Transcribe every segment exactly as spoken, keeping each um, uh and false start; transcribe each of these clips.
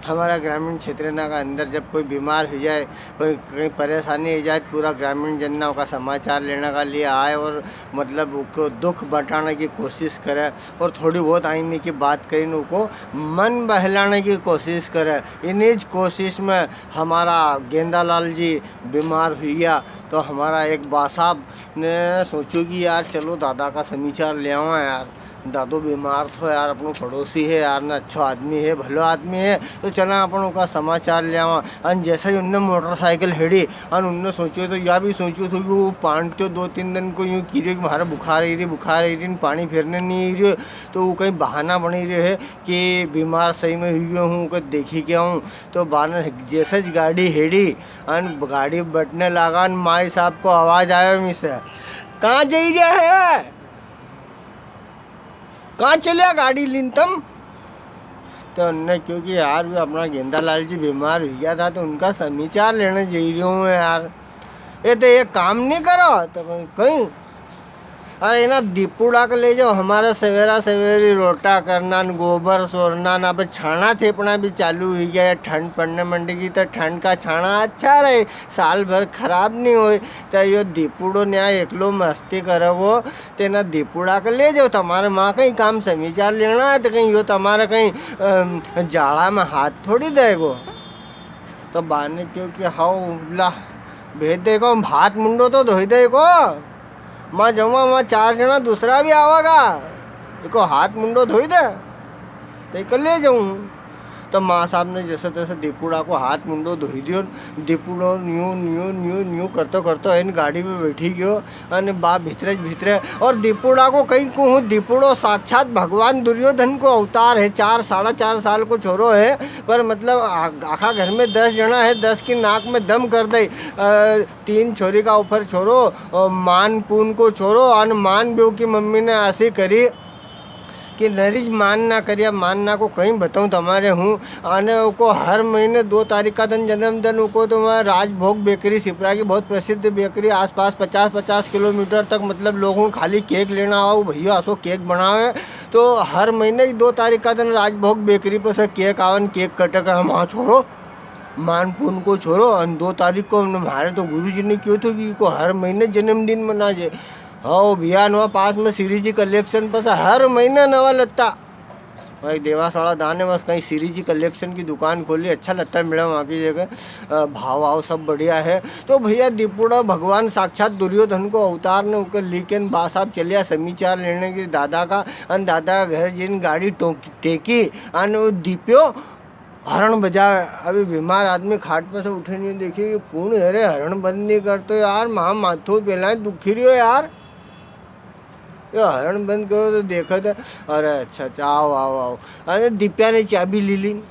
हमारा ग्रामीण क्षेत्र ना का अंदर जब कोई बीमार हुई जाए, कोई कहीं परेशानी हुई जाए, तो पूरा ग्रामीण जन ना उका समाचार लेने का लिए आए और मतलब उको दुख बंटाने की कोशिश करे और थोड़ी बहुत आईने की बात करीने उको मन बहलाने की कोशिश करे। इन्हीं ज कोशिश में हमारा गेंदालाल जी बीमार हुई गया, तो हमारा एक बासाब ने सोचो कि यार चलो दादा का समाचार ले आवा यार। दादो बीमार थो यार, अपनो पड़ोसी है यार, ने अच्छो आदमी है, भलो आदमी है, तो चला अपन उका समाचार ले आवा। अन जैसे ही उनने मोटरसाइकिल हेड़ी, अन उनने सोचो तो या भी सोचो थो कि वो पांटो दो तीन दिन को यूं की रियो कि म्हारे बुखार आई री, बुखार आई री, न पानी फेरने नी आई रियो, तो वो कहीं बहाना बनी रियो है कि बीमार सही में हुई गयो हूँ, को देखी के आऊँ। तो बाने जैसे ज गाड़ी हेड़ी, अन गाड़ी बटने लागा, अन माई साहब को आवाज आयो मी से, "कहाँ जई रिया है?" कहाँ चलिया गाड़ी लीन तम? तो उनने क्यो कि यार, वे अपना गेंदालाल जी बीमार हुई गया था, तो उनका समाचार लेने जई रियो हूँ यार। ये तो एक काम नी करो, तो कहीं, अरे इना दीपुड़ा के ले जाओ, हमारा सवेरा सवेरी रोटा करना न गोबर सोरना न, अब छाना थेपना भी चालू हुई गया है, ठंड पड़ने मंडी की, तो ठंड का छाना अच्छा रहे, साल भर खराब नी होए। तो यो दीपुड़ो न्या एकलो मस्ती करेगो, तेना दीपुड़ा के ले जाओ, तमारे माँ कहीं काम समाचार लेना है, तो कहीं यो तमारे कहीं, अम, जाड़ा में हाथ थोड़ी देगो। तो बाने क्यो कि हाउ ला, भेज देगो, हाथ मुंडो तो धोई देगो। माँ जमा, माँ चार जना दूसरा भी आवागा, इको हाथ मुंडो धोई दे, तो इको ले जाऊँ। तो माँ साहब ने जैसे तैसे दीपुड़ा को हाथ मुंडो धोई दियो। दीपुड़ो न्यू, न्यू, न्यू, न्यू करतो, करतो इन गाड़ी पे बैठी गयो। अने बा भीतरे ज भीतरे। और दीपुड़ा को कहीं कहूँ, दीपुड़ो साक्षात भगवान दुर्योधन को अवतार है। चार, साढ़ा चार साल को छोरो है, पर मतलब आ-, आखा घर में दस जना है, दस की नाक में दम कर दे। अ, तीन छोरी का ऊपर छोरो, अ, मान पून को छोरो, अन मान ब्यो की मम्मी ने ऐसी करी कि नरीज मान ना करिया, मान ना को कहीं बताऊं तमारे हूँ। अने उको हर महीने दो तारीख का दिन जन्मदिन उको, तो वहाँ राजभोग बेकरी सिपरा की बहुत प्रसिद्ध बेकरी, आसपास पचास पचास किलोमीटर तक मतलब लोग हूँ खाली केक लेना आओ, भैया असो केक बनावे। तो हर महीने की दो तारीख का दिन राजभोग बेकरी पर से केक आवन, केक कटे का हम हाँ छोरो, मान पुन को छोरो, अन दो तारीख को हमने, म्हारे तो गुरुजी ने क्यो थो कि इको हर महीने जन्मदिन मनाजे। हाँ भैया, नवा पास में श्री जी कलेक्शन पर से हर महीने नवा लत्ता। भाई देवास वाला दाने बस कहीं श्री जी कलेक्शन की दुकान खोली, अच्छा लत्ता मिला वहाँ की जगह। अ, भाव आव सब बढ़िया है। तो भैया दीपुड़ा भगवान साक्षात दुर्योधन को अवतार ने उके लीकेन बा साहब चलिया समीचार लेने की दादा का, अन दादा का घर जिन गाड़ी टोंकी, टेकी, अन वो दीप्यो हरण बजावे। अभी बीमार आदमी खाट पे से उठे नहीं, देखिए, ये कौन है रे, हरण बंद नहीं करतो यार, म्हा माथो पेला ही दुखी रियो यार, ये हरण बंद करो तो देखो तो। अरे अच्छा, अच्छा, आओ, आओ, आओ। अरे दीप्या ने चाबी ली ली,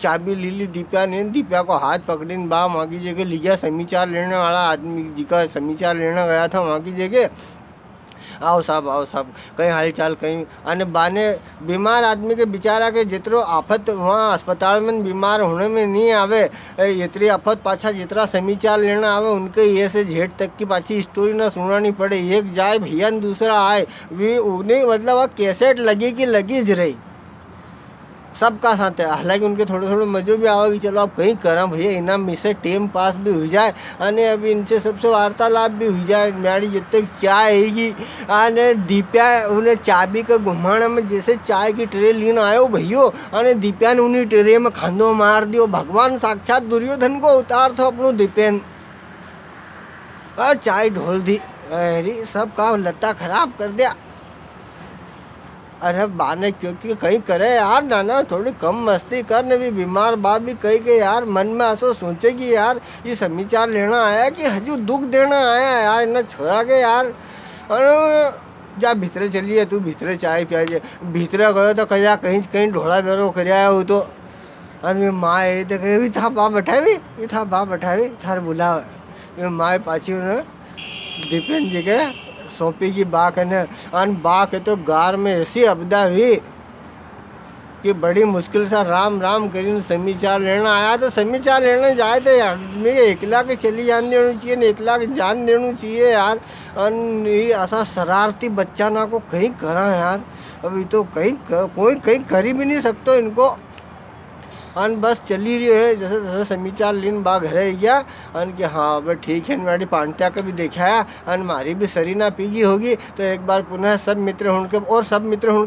चाबी ली ली दीप्या ने, दीप्या को हाथ पकड़ीन बा मांगी जे के लिया समीचार लेने वाला आदमी जी का समीचार लेने गया था मांगी जे के। आओ साहब, आओ साहब, कई हालचाल, कई। अने बाने बीमार आदमी के बेचारा के जितरो आफत वहाँ अस्पताल में बीमार होने में नहीं आवे, ए, इतरी आफत पाछा जितरा समीचार लेना आवे, उनके ये से जेठ तक की पाछी स्टोरी ना सुनानी पड़े। एक जाए भैया न दूसरा आए, वे उन्हें मतलब आ कैसेट लगी की लगी ज रही। सबका साथ है, हालांकि उनके थोड़ो थोड़ो मजो भी आवे कि चलो, अब कई करा भैया, इना में से टेम पास भी हुई जाए, अने अभी इनसे सबसे वार्तालाप भी हुई जाए। म्याड़ी जब तक चाय आएगी, अने दीप्या उन्हें चाबी के घुमाने में जैसे चाय की ट्रे लीन आयो भैयो, अने दीप्या ने उन्हीं ट्रे में खांदो मार दियो। भगवान साक्षात दुर्योधन को अवतार थो अपनो दीपेन। अरे चाय ढोल दी, अरे सब का लत्ता खराब कर दिया। अरे बाने क्योंकि कई करे यार, नाना थोड़ी कम मस्ती कर ने, भी बीमार बा भी कही के यार, मन में असो सोचे कि यार, ये समीचार लेना आया कि हजू दुख देना आया यार, इन्हें छोरा के यार। अरे जा भीतरे चलिए, तू भीतरे चाय पिया जे। भीतरे गयो तो कहीं, कहीं, कहीं ढोला बेरो कर आया हो तो। अन वे माँ ये तो कहे, "भी था बा बैठा भी, भी था बा बैठा भी, थार बुलावे।" वे माँ पाछी उन्हें दीपेन जी के सौंपी की बा कने, अन बा के तो गार में ऐसी अबदा हुई कि बड़ी मुश्किल से राम राम करीन समीचार लेना आया। तो समीचार लेने जाए तो आदमी के एकला के चली जान देनी चाहिए, ने एकला के जान देनी चाहिए यार। अन ये ऐसा शरारती बच्चा ना को कहीं करा यार, अभी तो कहीं क-, कोई कहीं कर ही भी नहीं सकतो इनको। अन बस चली रही है, जैसे तैसे समीचार लीन बा घरे आई गया। अन के हाँ, अब ठीक है, मारी पांट्या का भी देखाया, अन मारी भी सरी ना पीगी होगी। तो एक बार पुनः सब मित्र हुण के, और सब मित्र हुण